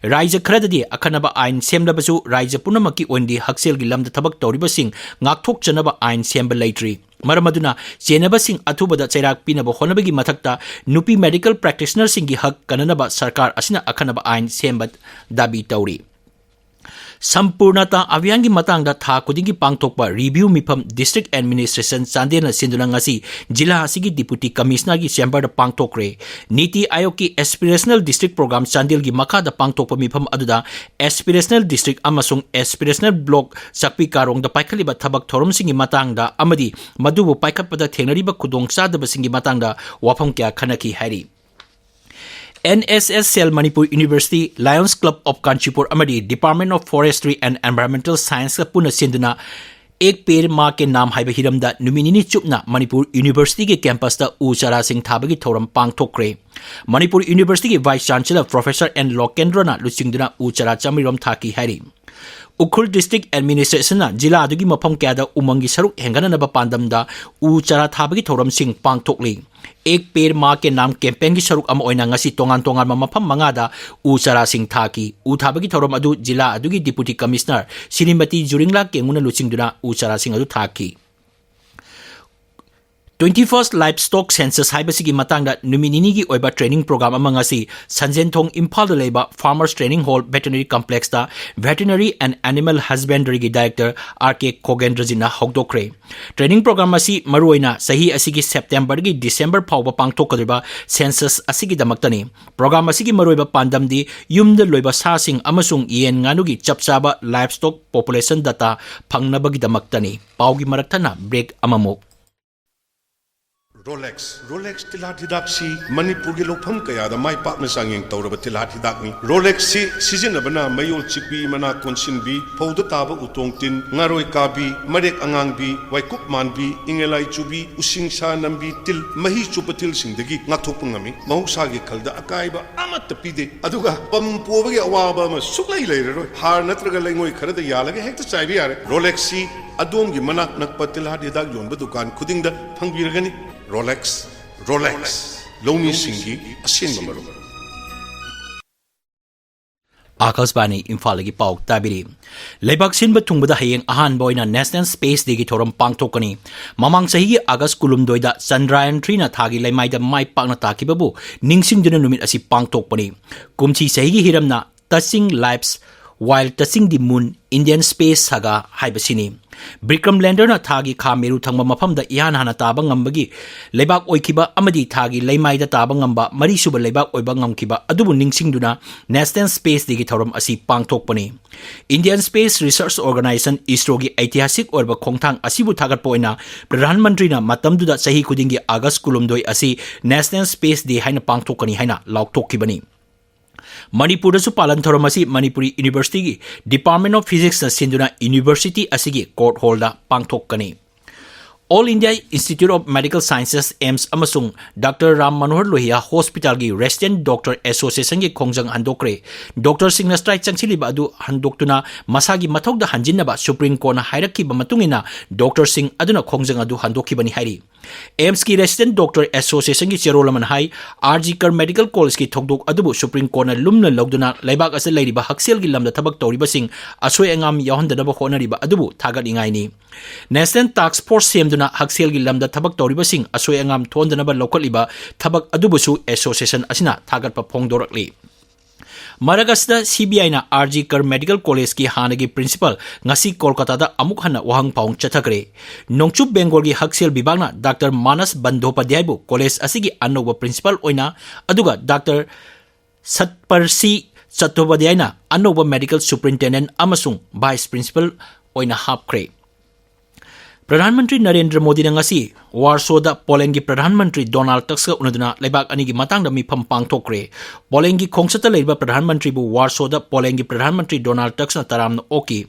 ꯔꯥꯏꯖ꯭ꯌ ꯈꯔꯗꯗꯤ ꯑꯈꯟꯅꯕ ꯑꯥꯏꯟ ꯁꯦꯝꯂꯕꯁꯨ, ꯔꯥꯏꯖ꯭ꯌ ꯄꯨꯝꯅꯃꯛꯀꯤ ꯑꯣꯏꯅꯗꯤ ꯍꯛꯁꯦꯜꯒꯤ ꯂꯝꯗ ꯊꯕꯛ ꯇꯧꯔꯤꯕꯁꯤꯡ ꯉꯥꯛꯊꯣꯛꯆꯅꯕ ꯑꯥꯏꯟ ꯁꯦꯝꯕ ꯂꯩꯇ꯭ꯔꯤ꯫ ꯃꯔꯝ ꯑꯗꯨꯅ, ꯆꯦꯟꯅꯕꯁꯤꯡ ꯑꯊꯨꯕꯗ ꯆꯩꯔꯥꯛ ꯄꯤꯅꯕ ꯍꯣꯠꯅꯕꯒꯤ ꯃꯊꯛꯇ, ꯅꯨꯄꯤ medical practitionerꯁꯤꯡꯒꯤ ꯍꯛ ꯀꯟꯅꯅꯕ ꯁꯔꯀꯥꯔ ꯑꯁꯤꯅ ꯑꯈꯟꯅꯕ ꯑꯥꯏꯟ ꯁꯦꯝꯕ ꯗꯥꯕꯤ ꯇꯧꯔꯤ꯫ ꯁꯝꯄꯨꯔꯅꯇꯥ ꯑꯚꯤꯌꯥꯟꯒꯤ ꯃꯇꯥꯡꯗ ꯊꯥ ꯈꯨꯗꯤꯡꯒꯤ ꯄꯥꯡꯊꯣꯛꯄ review ꯃꯤꯐꯝ District Administration ꯆꯥꯟꯗꯦꯜꯅ ꯁꯤꯟꯗꯨꯅ ꯉꯁꯤ ꯖꯤꯂꯥ ꯑꯁꯤꯒꯤ Deputy Commissionerꯒꯤ chamberꯗ ꯄꯥꯡꯊꯣꯛꯈ꯭ꯔꯦ꯫ ꯅꯤꯇꯤ ꯑꯥꯌꯣꯒꯀꯤ Aspirational District Program ꯆꯥꯟꯗꯦꯜꯒꯤ ꯃꯈꯥꯗ ꯄꯥꯡꯊꯣꯛꯄ ꯃꯤꯐꯝ ꯑꯗꯨꯗ Aspirational District ꯑꯃꯁꯨꯡ Aspirational Block ꯆꯥꯛꯄꯤ ꯀꯥꯔꯣꯡꯗ ꯄꯥꯏꯈꯠꯂꯤꯕ ꯊꯕꯛ ꯊꯧꯔꯝꯁꯤꯡꯒꯤ ꯃꯇꯥꯡꯗ ꯑꯃꯗꯤ ꯃꯗꯨꯕꯨ ꯄꯥꯏꯈꯠꯄꯗ ꯊꯦꯡꯅꯔꯤꯕ ꯈꯨꯗꯣꯡꯆꯥꯗꯕꯁꯤꯡꯒꯤ ꯃꯇꯥꯡꯗ ꯋꯥꯐꯝ ꯀꯌꯥ ꯈꯟꯅꯈꯤ ꯍꯥꯏꯔꯤ꯫ N S S cell Manipur University, Lions Club of Kanchipur ꯑꯃꯗꯤ Department of Forestry and Environmental Scienceꯀ ꯄꯨꯟꯅ ꯁꯤꯟꯗꯨꯅ ꯑꯦꯛ ꯄꯦꯔ ꯃꯥ ꯀꯦ ꯅꯥꯝ ꯍꯥꯏꯕ ꯍꯤꯔꯝꯗ ꯅꯨꯃꯤꯠ ꯅꯤꯅꯤ ꯆꯨꯞꯅ ꯃꯅꯤꯄꯨꯔ Universityꯒꯤ campusꯇ ꯎ ꯆꯥꯔꯥꯁꯤꯡ ꯊꯥꯕꯒꯤ ꯊꯧꯔꯝ ꯄꯥꯡꯊꯣꯛꯈ꯭ꯔꯦ꯫ Manipur Universityꯒꯤ Vice Chancellor Professor N ꯂꯣꯀꯦꯟꯗ꯭ꯔꯣꯅ ꯂꯨꯆꯤꯡꯗꯨꯅ ꯎ ꯆꯥꯔꯥ ꯆꯥꯃꯔꯤꯔꯣꯝ ꯊꯥꯈꯤ ꯍꯥꯏꯔꯤ꯫ ꯎꯈ꯭ꯔꯨꯜ District Administrationꯅ ꯖꯤꯂꯥ ꯑꯗꯨꯒꯤ ꯃꯐꯝ ꯀꯌꯥꯗ ꯎꯃꯪꯒꯤ ꯁꯔꯨꯛ ꯍꯦꯟꯒꯠꯅꯅꯕ ꯄꯥꯟꯗꯝꯗ ꯎ ꯆꯥꯔꯥ ꯊꯥꯕꯒꯤ ꯊꯧꯔꯝꯁꯤꯡ ꯄꯥꯡꯊꯣꯛꯂꯤ꯫ ꯑꯦꯛ ꯄꯦꯔ ꯃꯥ ꯀꯦ ꯅꯥꯝ campaignꯒꯤ ꯁꯔꯨꯛ ꯑꯃ ꯑꯣꯏꯅ ꯉꯁꯤ ꯇꯣꯉꯥꯟ ꯇꯣꯉꯥꯟꯕ ꯃꯐꯝ ꯃꯉꯥꯗ ꯎ ꯆꯥꯔꯥꯁꯤꯡ ꯊꯥꯈꯤ꯫ ꯎ ꯊꯥꯕꯒꯤ ꯊꯧꯔꯝ ꯑꯗꯨ ꯖꯤꯂꯥ ꯑꯗꯨꯒꯤ Deputy Commissioner ꯁ꯭ꯔꯤꯃꯇꯤ ꯖꯨꯔꯤꯡꯂꯥ ꯀꯦꯡꯉꯨꯅ ꯂꯨꯆꯤꯡꯗꯨꯅ ꯎ ꯆꯥꯔꯥꯁꯤꯡ ꯑꯗꯨ ꯊꯥꯈꯤ꯫ Twenty-first Livestock Census ꯍꯥꯏꯕꯁꯤꯒꯤ ꯃꯇꯥꯡꯗ ꯅꯨꯃꯤꯠ ꯅꯤꯅꯤꯒꯤ ꯑꯣꯏꯕ training program ꯑꯃ ꯉꯁꯤ ꯁꯟꯖꯦꯟꯊꯣꯡ ꯏꯝꯐꯥꯜꯗ ꯂꯩꯕ Farmers Training Hall Veterinary Complexꯇ Veterinary and Animal Husbandryꯒꯤ Director R K ꯈꯣꯒꯦꯟꯗ꯭ꯔꯖꯤꯠꯅ ꯍꯧꯗꯣꯛꯈ꯭ꯔꯦ꯫ Training program ꯑꯁꯤ ꯃꯔꯨꯑꯣꯏꯅ ꯆꯍꯤ ꯑꯁꯤꯒꯤ Septemberꯗꯒꯤ December ꯐꯥꯎꯕ ꯄꯥꯡꯊꯣꯛꯀꯗꯧꯔꯤꯕ census ꯑꯁꯤꯒꯤꯗꯃꯛꯇꯅꯤ꯫ Program ꯑꯁꯤꯒꯤ ꯃꯔꯨꯑꯣꯏꯕ ꯄꯥꯟꯗꯝꯗꯤ ꯌꯨꯝꯗ ꯂꯣꯏꯕ ꯁꯥꯁꯤꯡ ꯑꯃꯁꯨꯡ ꯌꯦꯟ ꯉꯥꯅꯨꯒꯤ ꯆꯞ ꯆꯥꯕ livestock population data ꯐꯪꯅꯕꯒꯤꯗꯃꯛꯇꯅꯤ꯫ ꯄꯥꯎꯒꯤ ꯃꯔꯛ ꯊꯠꯅ break ꯑꯃꯃꯨꯛ꯫ ꯔꯣꯂꯦꯛꯁ꯫ ꯔꯣꯂꯦꯛꯁ ꯇꯤꯜꯍꯥꯠ ꯍꯤꯗꯥꯛꯁꯤ ꯃꯅꯤꯄꯨꯔꯒꯤ ꯂꯧꯐꯝ ꯀꯌꯥꯗ ꯃꯥꯏ ꯄꯥꯛꯅ ꯆꯥꯡꯌꯦꯡ ꯇꯧꯔꯕ ꯇꯤꯜꯍꯥꯠ ꯍꯤꯗꯥꯛꯅꯤ꯫ ꯔꯣꯂꯦꯛꯁꯁꯤ ꯁꯤꯖꯤꯟꯅꯕꯅ ꯃꯌꯣꯜ ꯆꯤꯛꯄꯤ, ꯃꯅꯥ ꯀꯣꯟꯁꯤꯟꯕꯤ, ꯐꯧꯗ ꯇꯥꯕ ꯎꯇꯣꯡ ꯇꯤꯟ, ꯉꯥꯔꯣꯏ ꯀꯥꯕꯤ, ꯃꯔꯦꯛ ꯑꯉꯥꯡꯕꯤ, ꯋꯥꯏꯀꯨꯞ ꯃꯥꯟꯕꯤ, ꯏꯉꯦꯂꯥꯏ ꯆꯨꯕꯤ, ꯎꯁꯤꯡꯁꯥ ꯅꯝꯕꯤ, ꯇꯤꯜ, ꯃꯍꯤ ꯆꯨꯞꯄ ꯇꯤꯜꯁꯤꯡꯗꯒꯤ ꯉꯥꯛꯊꯣꯛꯄ ꯉꯝꯃꯤ꯫ ꯃꯍꯧꯁꯥꯒꯤ ꯈꯜꯗ ꯑꯀꯥꯏꯕ ꯑꯃꯠꯇ ꯄꯤꯗꯦ꯫ ꯑꯗꯨꯒ ꯄꯝ ꯄꯣꯕꯒꯤ ꯑꯋꯥꯕ ꯑꯃ ꯁꯨꯛꯂꯩ ꯂꯩꯔꯔꯣꯏ꯫ ꯍꯥꯔ ꯅꯠꯇ꯭ꯔꯒ ꯂꯩꯉꯣꯏ ꯈꯔꯗ ꯌꯥꯜꯂꯒ ꯍꯦꯛꯇ ꯆꯥꯏꯕ ꯌꯥꯔꯦ꯫ ꯔꯣꯂꯦꯛꯁꯁꯤ ꯑꯗꯣꯝꯒꯤ ꯃꯅꯥꯛ ꯅꯛꯄ ꯇꯤꯜꯍꯥꯠ ꯍꯤꯗꯥꯛ ꯌꯣꯟꯕ ꯗꯨꯀꯥꯟ ꯈꯨꯗꯤꯡꯗ ꯐꯪꯕꯤꯔꯒꯅꯤ꯫ ꯔꯣꯂꯦꯛꯁ, ꯔꯣꯂꯦꯛꯁ, ꯂꯧꯃꯤꯁꯤꯡꯒꯤ ꯑꯁꯦꯡꯕ ꯃꯔꯨꯞ꯫ ꯑꯥꯀꯥꯁꯕꯥꯅꯤ ꯏꯝꯐꯥꯜꯗꯒꯤ ꯄꯥꯎ ꯇꯥꯕꯤꯔꯤ꯫ ꯂꯩꯕꯥꯛ ꯁꯤꯟꯕ ꯊꯨꯡꯕꯗ ꯍꯌꯦꯡ ꯑꯍꯥꯟꯕ ꯑꯣꯏꯅ National Space Dayꯒꯤ ꯊꯧꯔꯝ ꯄꯥꯡꯊꯣꯛꯀꯅꯤ꯫ ꯃꯃꯥꯡ ꯆꯍꯤꯒꯤ ꯑꯥꯒꯁ ꯀꯨꯟꯍꯨꯝꯗꯣꯏꯗ ꯆꯟꯗ꯭ꯔꯥꯌꯟ three ꯅ ꯊꯥꯒꯤ ꯂꯩꯃꯥꯏꯗ ꯃꯥꯏ ꯄꯥꯛꯅ ꯇꯥꯈꯤꯕꯕꯨ ꯅꯤꯡꯁꯤꯡꯗꯨꯅ ꯅꯨꯃꯤꯠ ꯑꯁꯤ ꯄꯥꯡꯊꯣꯛꯄꯅꯤ꯫ ꯀꯨꯝꯁꯤ ꯆꯍꯤꯒꯤ ꯍꯤꯔꯝꯅ Touching Lives While Touching the Moon, Indian Space Saga ꯍꯥꯏꯕꯁꯤꯅꯤ꯫ ꯕꯤꯀ꯭ꯔꯝ ꯂꯦꯟꯗꯔꯅ ꯊꯥꯒꯤ ꯈꯥ ꯃꯦꯔꯨ ꯊꯪꯕ ꯃꯐꯝꯗ ꯏꯍꯥꯟ ꯍꯥꯟꯅ ꯇꯥꯕ ꯉꯝꯕꯒꯤ ꯂꯩꯕꯥꯛ ꯑꯣꯏꯈꯤꯕ ꯑꯃꯗꯤ ꯊꯥꯒꯤ ꯂꯩꯃꯥꯏꯗ ꯇꯥꯕ ꯉꯝꯕ ꯃꯔꯤꯁꯨꯕ ꯂꯩꯕꯥꯛ ꯑꯣꯏꯕ ꯉꯝꯈꯤꯕ ꯑꯗꯨꯕꯨ ꯅꯤꯡꯁꯤꯡꯗꯨꯅ National Space Dayꯒꯤ ꯊꯧꯔꯝ ꯑꯁꯤ ꯄꯥꯡꯊꯣꯛꯄꯅꯤ꯫ Indian Space Research Organisation, ISROꯒꯤ ꯑꯩꯇꯤꯍꯥꯁꯤꯛ ꯑꯣꯏꯔꯕ ꯈꯣꯡꯊꯥꯡ ꯑꯁꯤꯕꯨ ꯊꯥꯒꯠꯄ ꯑꯣꯏꯅ ꯄ꯭ꯔꯙꯥꯟ ꯃꯟꯇ꯭ꯔꯤꯅ ꯃꯇꯝꯗꯨꯗ ꯆꯍꯤ ꯈꯨꯗꯤꯡꯒꯤ ꯑꯥꯒꯁ ꯀꯨꯟꯍꯨꯝꯗꯣꯏ ꯑꯁꯤ National Space Day ꯍꯥꯏꯅ ꯄꯥꯡꯊꯣꯛꯀꯅꯤ ꯍꯥꯏꯅ ꯂꯥꯎꯊꯣꯛꯈꯤꯕꯅꯤ꯫ ꯃꯅꯤꯄꯨꯔꯗꯁꯨ ꯄꯥꯂꯟ ꯊꯧꯔꯝ ꯑꯁꯤ ꯃꯅꯤꯄꯨꯔꯤ ꯌꯨꯅꯤꯚꯔꯁꯤꯇꯤꯒꯤ Department of Physicsꯅ ꯁꯤꯟꯗꯨꯅ ꯌꯨꯅꯤꯚꯔꯁꯤꯇꯤ ꯑꯁꯤꯒꯤ ꯀꯣꯔꯠ ꯍꯣꯜꯗ ꯄꯥꯡꯊꯣꯛꯀꯅꯤ꯫ All India Institute of Medical Sciences, AIIMS, ꯑꯃꯁꯨꯡ ꯗꯥꯛꯇꯔ ꯔꯥꯝ ꯃꯅꯣꯍꯔ ꯂꯣꯍꯤꯌꯥ ꯍꯣꯁꯄꯤꯇꯥꯜꯒꯤ Resident Doctor Associationꯒꯤ ꯈꯣꯡꯖꯪ ꯍꯟꯗꯣꯛꯈ꯭ꯔꯦ꯫ ꯗꯣꯛꯇꯔꯁꯤꯡꯅ ꯁ꯭ꯇ꯭ꯔꯥꯏꯛ ꯆꯪꯁꯤꯜꯂꯤꯕ ꯑꯗꯨ ꯍꯟꯗꯣꯛꯇꯨꯅ ꯃꯁꯥꯒꯤ ꯃꯊꯧꯗ ꯍꯟꯖꯤꯟꯅꯕ ꯁꯨꯄ꯭ꯔꯤꯝ ꯀꯣꯔꯠꯅ ꯍꯥꯏꯔꯛꯈꯤꯕ ꯃꯇꯨꯡ ꯏꯟꯅ ꯗꯣꯛꯇꯔꯁꯤꯡ ꯑꯗꯨꯅ ꯈꯣꯡꯖꯪ ꯑꯗꯨ ꯍꯟꯗꯣꯛꯈꯤꯕꯅꯤ ꯍꯥꯏꯔꯤ꯫ AIIMSꯀꯤ Resident Doctor Associationꯒꯤ ꯆꯦꯔꯣꯜ ꯑꯃꯅ ꯍꯥꯏ, RG Kar Medical Collegeꯀꯤ ꯊꯧꯗꯣꯛ ꯑꯗꯨꯕꯨ ꯁꯨꯄ꯭ꯔꯤꯝ ꯀꯣꯔꯠꯅ ꯂꯨꯝꯅ ꯂꯧꯗꯨꯅ ꯂꯩꯕꯥꯛ ꯑꯁꯤꯗ ꯂꯩꯔꯤꯕ ꯍꯛꯁꯦꯜꯒꯤ ꯂꯝꯗ ꯊꯕꯛ ꯇꯧꯔꯤꯕꯁꯤꯡ ꯑꯁꯣꯏ ꯑꯉꯥꯝ ꯌꯥꯎꯍꯟꯗꯅꯕ ꯍꯣꯠꯅꯔꯤꯕ ꯑꯗꯨꯕꯨ ꯊꯥꯒꯠꯅꯤꯡꯉꯥꯏꯅꯤ꯫ National Task Force ꯁꯦꯝꯗꯨꯅ ꯍꯛꯁꯦꯜꯒꯤ ꯂꯝꯗ ꯊꯕꯛ ꯇꯧꯔꯤꯕꯁꯤꯡ ꯑꯁꯣꯏ ꯑꯉꯥꯝ ꯊꯣꯛꯍꯟꯗꯅꯕ ꯂꯧꯈꯠꯂꯤꯕ ꯊꯕꯛ ꯑꯗꯨꯕꯨꯁꯨ association ꯑꯁꯤꯅ ꯊꯥꯒꯠꯄ ꯐꯣꯡꯗꯣꯔꯛꯂꯤ꯫ ꯃꯔꯛ ꯑꯁꯤꯗ CBIꯅ RG Kar Medical Collegeꯀꯤ ꯍꯥꯟꯅꯒꯤ principal ꯉꯁꯤ ꯀꯣꯜꯀꯇꯥꯗ ꯑꯃꯨꯛ ꯍꯟꯅ ꯋꯥꯍꯪ ꯄꯥꯎꯍꯪ ꯆꯠꯊꯈ꯭ꯔꯦ꯫ ꯅꯣꯡꯆꯨꯞ ꯕꯦꯡꯒꯣꯜꯒꯤ ꯍꯛꯁꯦꯜ ꯕꯤꯚꯥꯒꯅ ꯗꯥꯛꯇꯔ ꯃꯥꯅꯁ ꯕꯟꯗꯣꯄꯥꯙ꯭ꯌꯥꯌꯕꯨ ꯀꯣꯂꯦꯖ ꯑꯁꯤꯒꯤ ꯑꯅꯧꯕ principal ꯑꯣꯏꯅ, ꯑꯗꯨꯒ ꯗꯥꯛꯇꯔ ꯁꯠꯄꯔꯁꯤ ꯆꯠꯇꯣꯄꯥꯙ꯭ꯌꯥꯌꯅ ꯑꯅꯧꯕ medical superintendent ꯑꯃꯁꯨꯡ vice principal ꯑꯣꯏꯅ ꯍꯥꯞꯈ꯭ꯔꯦ꯫ ꯄ꯭ꯔꯙꯥꯟ ꯃꯟꯇ꯭ꯔꯤ ꯅꯔꯦꯟꯗ꯭ꯔ ꯃꯣꯗꯤꯅ ꯉꯁꯤ ꯋꯥꯔꯁꯣꯗ ꯄꯣꯂꯦꯟꯒꯤ ꯄ꯭ꯔꯙꯥꯟ ꯃꯟꯇ꯭ꯔꯤ ꯗꯣꯅꯥꯜꯗ ꯇꯛꯁꯀ ꯎꯅꯗꯨꯅ ꯂꯩꯕꯥꯛ ꯑꯅꯤꯒꯤ ꯃꯇꯥꯡꯗ ꯃꯤꯐꯝ ꯄꯥꯡꯊꯣꯛꯈ꯭ꯔꯦ꯫ ꯄꯣꯂꯦꯟꯒꯤ ꯈꯣꯡꯆꯠꯇ ꯂꯩꯔꯤꯕ ꯄ꯭ꯔꯙꯥꯟ ꯃꯟꯇ꯭ꯔꯤꯕꯨ ꯋꯥꯔꯁꯣꯗ ꯄꯣꯂꯦꯟꯒꯤ ꯄ꯭ꯔꯙꯥꯟ ꯃꯟꯇ꯭ꯔꯤ ꯗꯣꯅꯥꯜꯗ ꯇꯛꯁꯅ ꯇꯔꯥꯝꯅ ꯑꯣꯛꯈꯤ꯫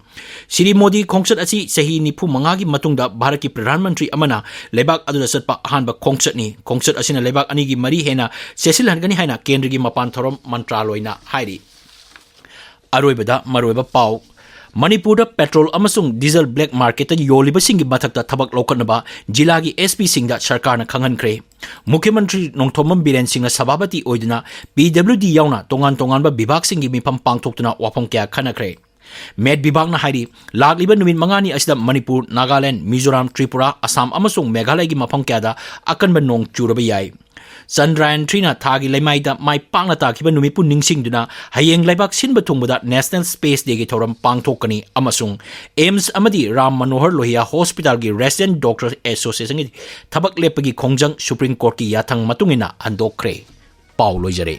ꯁ꯭ꯔꯤ ꯃꯣꯗꯤ ꯈꯣꯡꯆꯠ ꯑꯁꯤ ꯆꯍꯤ ꯅꯤꯐꯨ ꯃꯉꯥꯒꯤ ꯃꯇꯨꯡꯗ ꯚꯥꯔꯠꯀꯤ ꯄ꯭ꯔꯙꯥꯟ ꯃꯟꯇ꯭ꯔꯤ ꯑꯃꯅ ꯂꯩꯕꯥꯛ ꯑꯗꯨꯗ ꯆꯠꯄ ꯑꯍꯥꯟꯕ ꯈꯣꯡꯆꯠꯅꯤ꯫ ꯈꯣꯡꯆꯠ ꯑꯁꯤꯅ ꯂꯩꯕꯥꯛ ꯑꯅꯤꯒꯤ ꯃꯔꯤ ꯍꯦꯟꯅ ꯆꯦꯠꯁꯤꯜꯍꯟꯒꯅꯤ ꯍꯥꯏꯅ ꯀꯦꯟꯗ꯭ꯔꯒꯤ ꯃꯄꯥꯟ ꯊꯧꯔꯝ ꯃꯟꯇ꯭ꯔꯥꯂꯣꯏꯅ ꯍꯥꯏꯔꯤ꯫ ꯑꯔꯣꯏꯕꯗ ꯃꯔꯨꯑꯣꯏꯕ ꯄꯥꯎ꯫ ꯃꯅꯤꯄꯨꯔꯗ ꯄꯦꯇ꯭ꯔꯣꯜ ꯑꯃꯁꯨꯡ ꯗꯤꯖꯜ ꯕ꯭ꯂꯦꯛ ꯃꯥꯔꯀꯦꯠꯇ ꯌꯣꯜꯂꯤꯕꯁꯤꯡꯒꯤ ꯃꯊꯛꯇ ꯊꯕꯛ ꯂꯧꯈꯠꯅꯕ ꯖꯤꯂꯥꯒꯤ ꯑꯦꯁ ꯄꯤꯁꯤꯡꯗ ꯁꯔꯀꯥꯔꯅ ꯈꯪꯍꯟꯈ꯭ꯔꯦ꯫ ꯃꯨꯈ꯭ꯌ ꯃꯟꯇ꯭ꯔꯤ ꯅꯣꯡꯊꯣꯝꯕꯝ ꯕꯤꯔꯦꯟ ꯁꯤꯡꯅ ꯁꯚꯥꯄꯇꯤ ꯑꯣꯏꯗꯨꯅ ꯄꯤ ꯗꯕ꯭ꯂꯤꯎ ꯗꯤ ꯌꯥꯎꯅ ꯇꯣꯉꯥꯟ ꯇꯣꯉꯥꯟꯕ ꯕꯤꯚꯥꯒꯁꯤꯡꯒꯤ ꯃꯤꯐꯝ ꯄꯥꯡꯊꯣꯛꯇꯨꯅ ꯋꯥꯐꯝ ꯀꯌꯥ ꯈꯟꯅꯈ꯭ꯔꯦ꯫ ꯃꯦꯠ ꯕꯤꯚꯥꯒꯅ ꯍꯥꯏꯔꯤ, ꯂꯥꯛꯂꯤꯕ ꯅꯨꯃꯤꯠ ꯃꯉꯥꯅꯤ ꯑꯁꯤꯗ ꯃꯅꯤꯄꯨꯔ, ꯅꯥꯒꯥꯂꯦꯟ, ꯃꯤꯖꯣꯔꯥꯝ, ꯇ꯭ꯔꯤꯄꯨꯔꯥ, ꯑꯁꯥꯝ ꯑꯃꯁꯨꯡ ꯃꯦꯘꯥꯂꯌꯒꯤ ꯃꯐꯝ ꯀꯌꯥꯗ ꯑꯀꯟꯕ ꯅꯣꯡ ꯆꯨꯔꯕ ꯌꯥꯏ꯫ ꯆꯟꯗ꯭ꯔꯌꯥꯟ ꯊ꯭ꯔꯤꯅ ꯊꯥꯒꯤ ꯂꯩꯃꯥꯏꯗ ꯃꯥꯏ ꯄꯥꯛꯅ ꯇꯥꯈꯤꯕ ꯅꯨꯃꯤꯠꯄꯨ ꯅꯤꯡꯁꯤꯡꯗꯨꯅ ꯍꯌꯦꯡ ꯂꯩꯕꯥꯛ ꯁꯤꯟꯕ ꯊꯨꯡꯕꯗ ꯅꯦꯁꯅꯦꯜ ꯁ꯭ꯄꯦꯁ ꯗꯦꯒꯤ ꯊꯧꯔꯝ ꯄꯥꯡꯊꯣꯛꯀꯅꯤ ꯑꯃꯁꯨꯡ ꯑꯦꯝꯁ ꯑꯃꯗꯤ ꯔꯥꯝ ꯃꯅꯣꯍꯔ ꯂꯣꯍꯤꯌꯥ ꯍꯣꯁꯄꯤꯇꯥꯜꯒꯤ ꯔꯦꯁꯤꯗꯦꯟꯠ ꯗꯣꯛꯇꯔ ꯑꯦꯁꯣꯁꯤꯌꯦꯁꯟꯒꯤ ꯊꯕꯛ ꯂꯦꯞꯄꯒꯤ ꯈꯣꯡꯖꯪ ꯁꯨꯄ꯭ꯔꯤꯝ ꯀꯣꯔꯠꯀꯤ ꯌꯥꯊꯪ ꯃꯇꯨꯡ ꯏꯟꯅ ꯍꯟꯗꯣꯛꯈ꯭ꯔꯦ꯫ ꯄꯥꯎ ꯂꯣꯏꯖꯔꯦ꯫